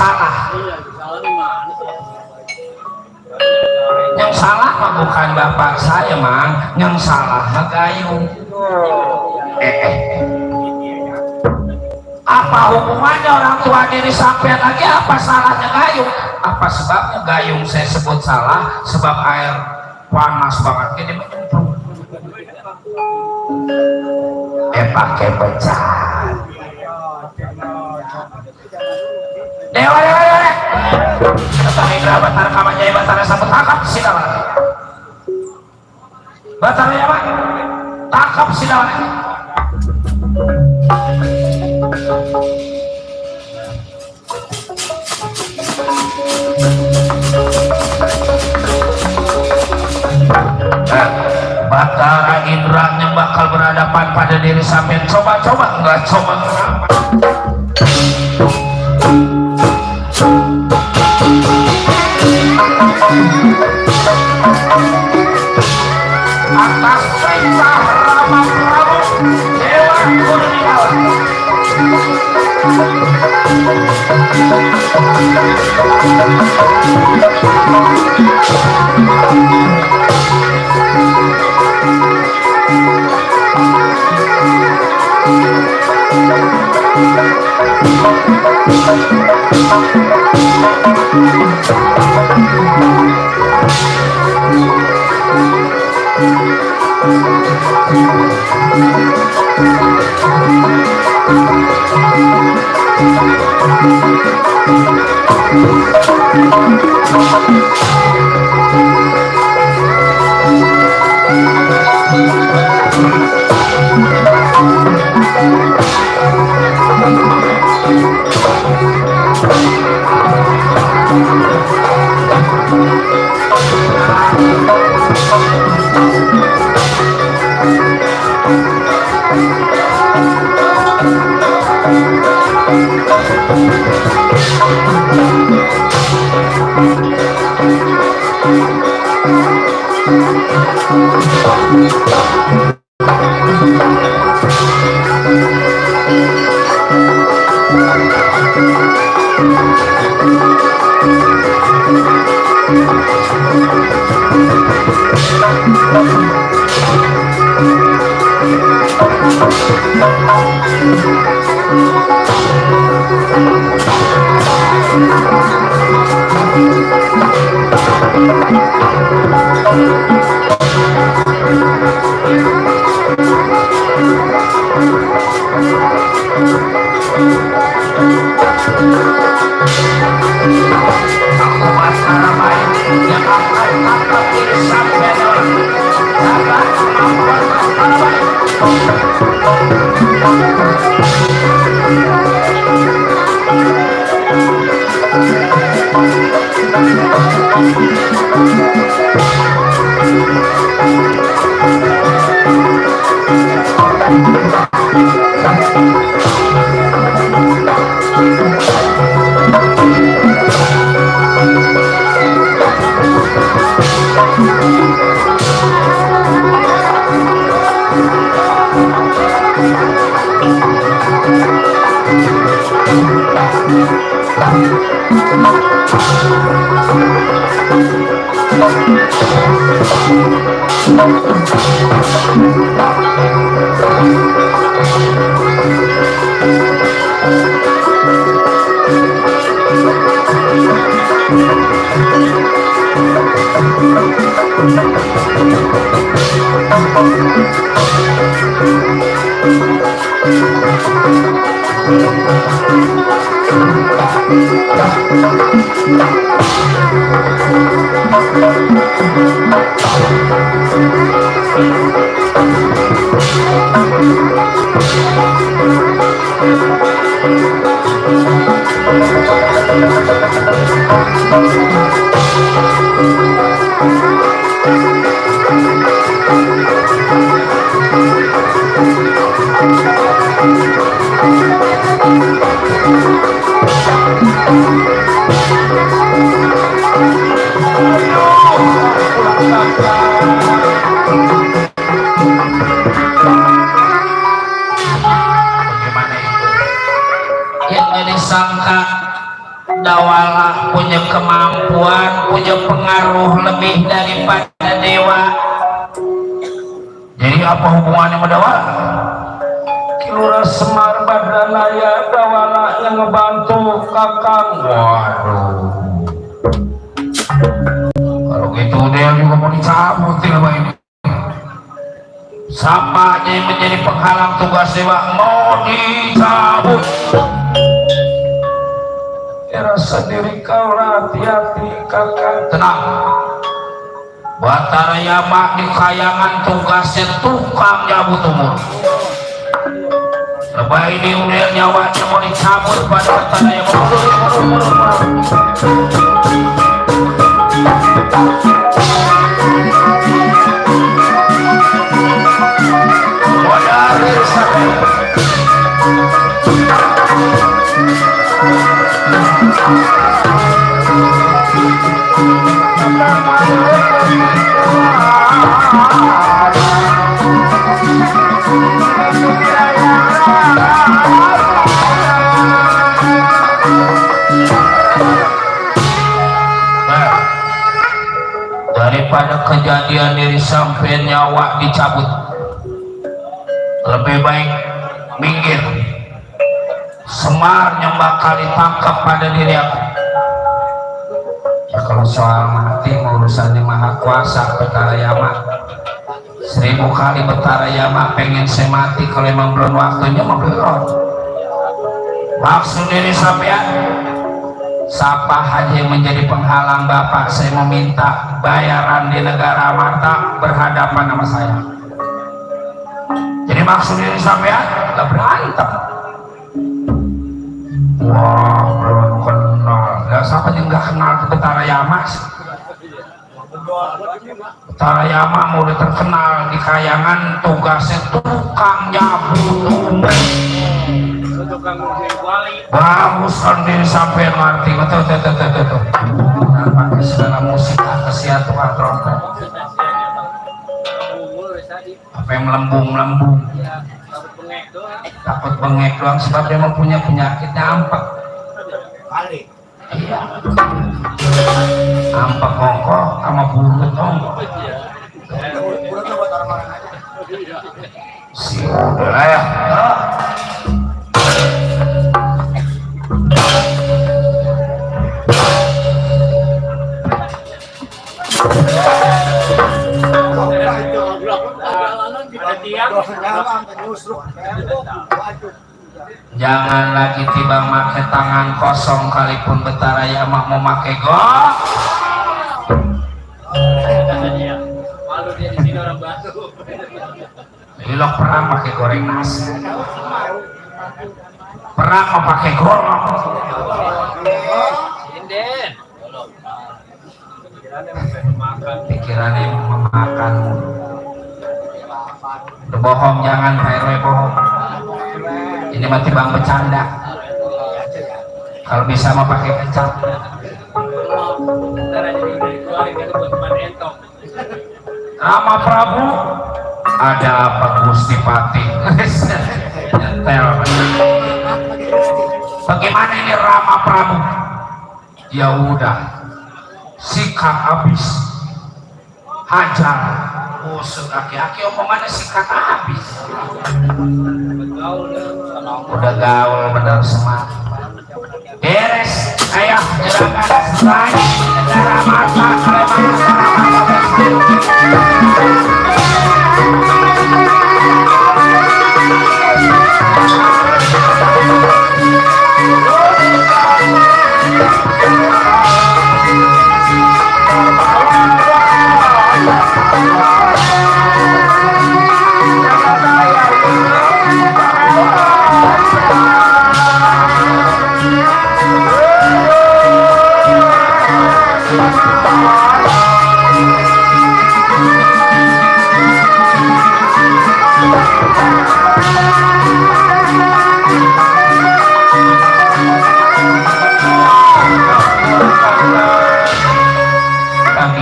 salah. Yang salah mah bukan bapak saya, Mang. Yang salah mah gayung. Apa hubungannya orang tua diri sampai lagi? Apa salahnya gayung? Apa sebabnya gayung saya sebut salah? Sebab air panas banget ini menyemprot. Pakai pecat. Dewa. Tetapi Batara Kamajaya Batara Sabut tangkap sidawan. Batara ya Pak, tangkap sidawan. Batara Indranya bakal berhadapan pada diri sampai coba-coba enggak coba kenapa? Atas perintah Rama Prabu Dewa Kurniawan. Dawala punya kemampuan, punya pengaruh lebih daripada dewa. Jadi apa hubungannya sama Dawala? Kilura Semar Badranaya Dawala yang ngebantu Kakang. Waduh, kalau gitu dia juga mau dicabut ini. Siapa yang menjadi penghalang tugas dewa mau dicabut. Rasa diri kau hati-hati Kakang. Tenang, Batara Yama di kayangan tugasnya tukang nyabut umur. Lebah ini udah nyawanya mau dicabut pada Batara Yama. Daripada kejadian diri sampai nyawa dicabut, lebih baik minggir. Semar yang bakal ditangkap pada diri aku. Ya, kalau soal mati urusannya Maha Kuasa Betara Yama. 1000 kali Betara Yama pengen saya mati, kalau emang belum waktunya mau belum. Maksud diri sampean, siapa aja yang menjadi penghalang Bapak, saya meminta bayaran di negara mata berhadapan sama saya. Jadi maksud diri sampean gak berantem. Wah, belum kenal. Ya, siapa yang gak kenal Betara Yama? Betara Yama mau terkenal di kayangan tugasnya tukang nyabut. Bagus kan diri sampai ngerti. Betul. Pakai segala musik kasihan tukang trompet. Apa yang melembung. Takut bengek doang sebab dia mempunyai penyakit dampak. Iya. Ampak kongkok sama burut kongkok. Si udah ya. Jangan lagi tiba pakai tangan kosong, kalipun Betara Yama mau pakai gol. Ilok perang pakai goreng nasi. Perang mau pakai gol. Pikirannya memakan. Bohong jangan, Pak RW bohong. Ini mati bang bercanda. Kalau bisa mau pakai kecap. Rama Prabu, ada apa Gusti Patih? Bagaimana ini Rama Prabu? Ya udah, sikat habis, hajar. Usut aki-aki omongannya sikat habis. Udah gaul bener semua. Beres, ayo gerakan lagi negara mata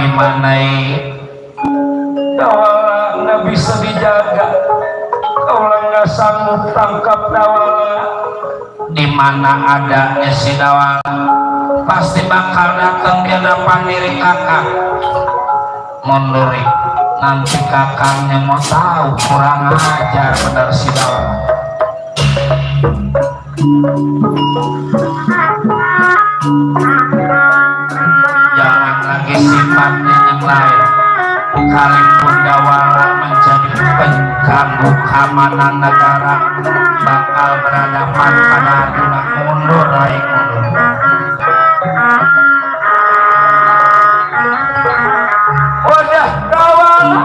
bagaimana Dawala nggak bisa dijaga, kalau nggak sanggup tangkap Dawala. Di mana adanya si Dawala pasti bakal datang di hadapan diri kakak. Mundurik nanti kakaknya mau tahu kurang ajar benar si dalam. Jangan lagi sifatnya yang lain, kalipun dawala menjadi pengganggu keamanan negara, bakal berhadapan pada Arjuna. Mundur, raih mundur. Udah dawala.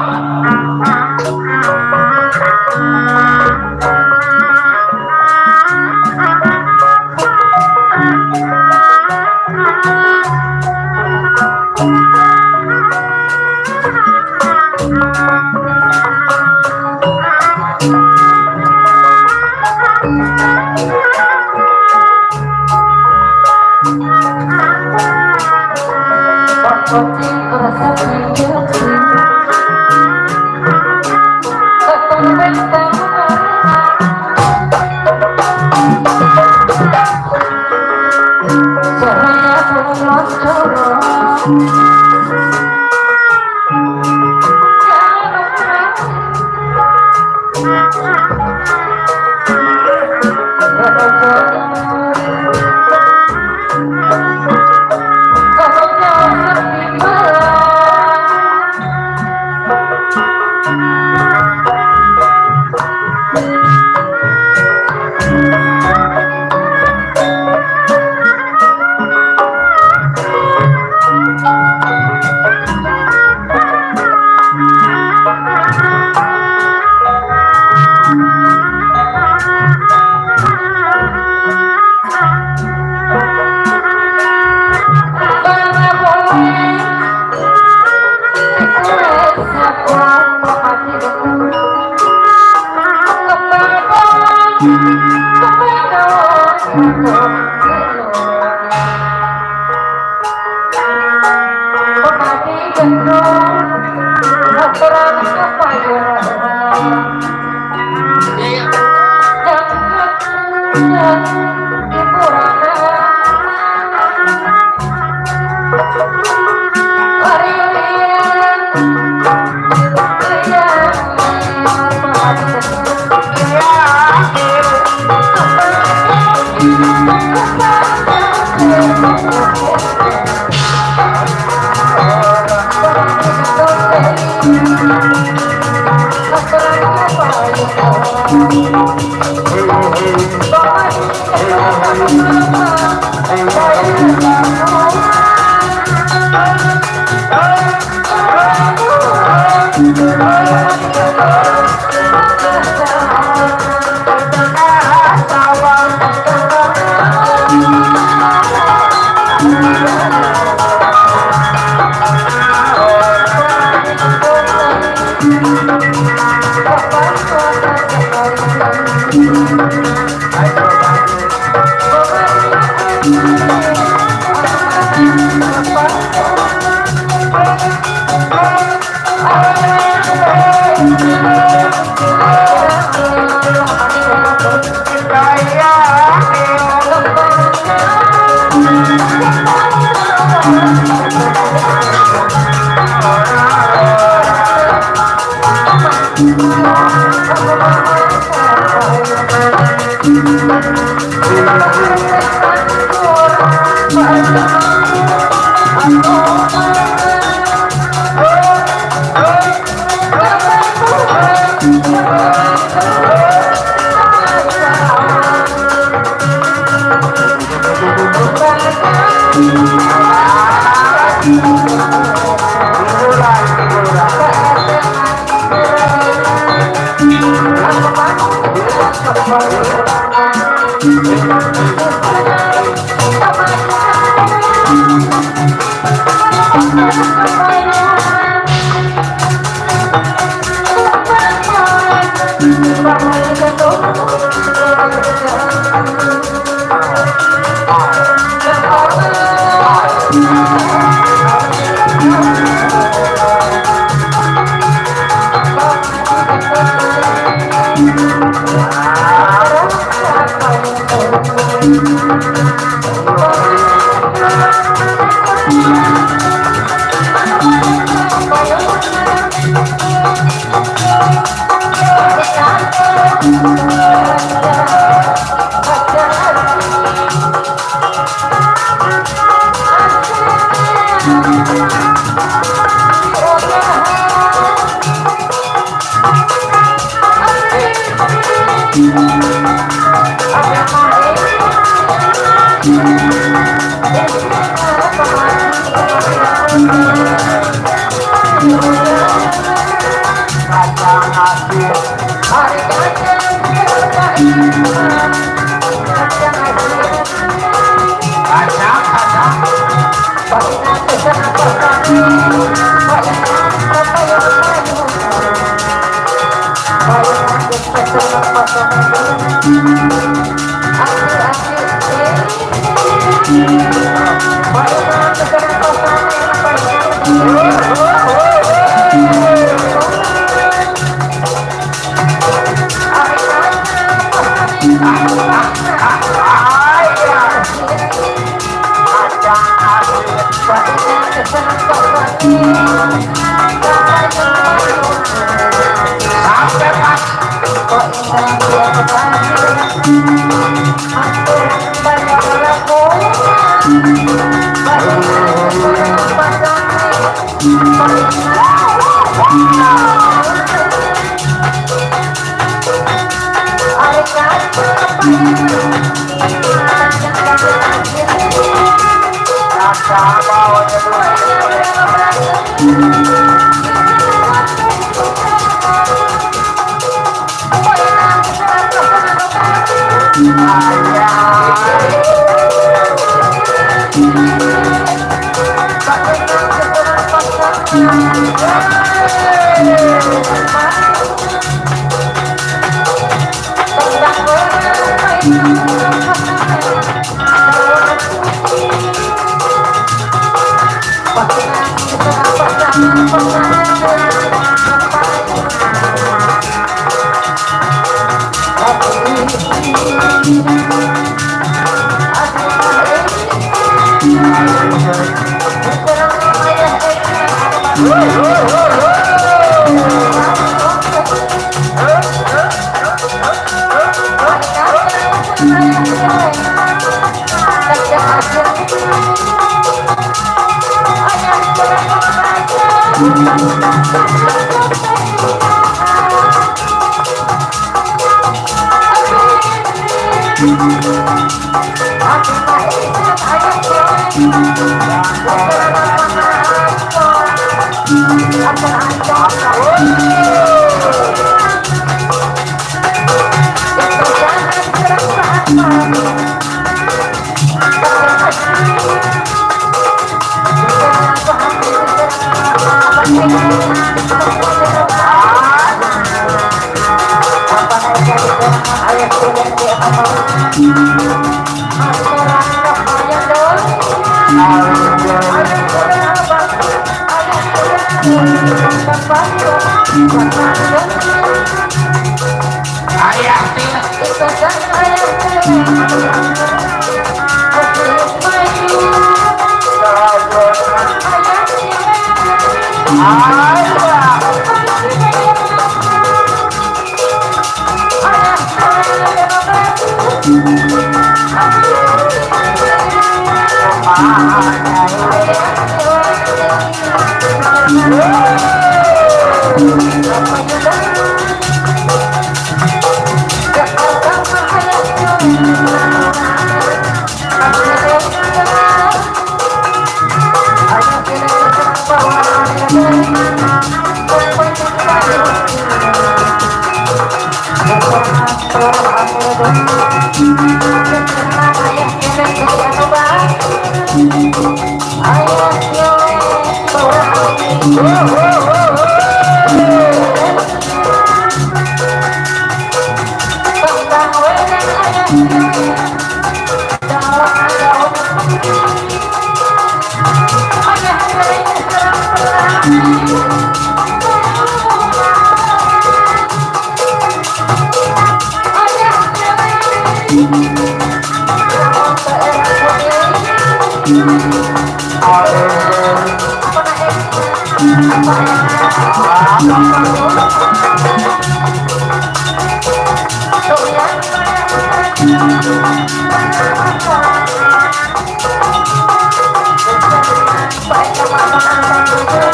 Thank you.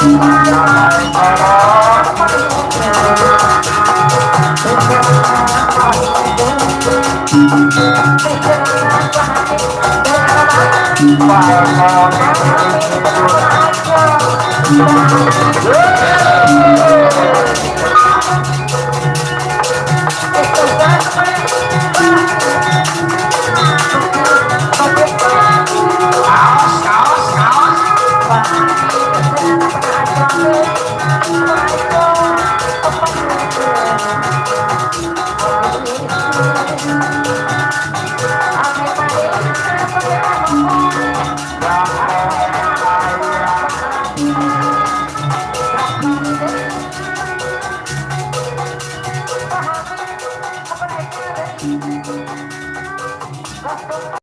Kaos, kaos, kaos.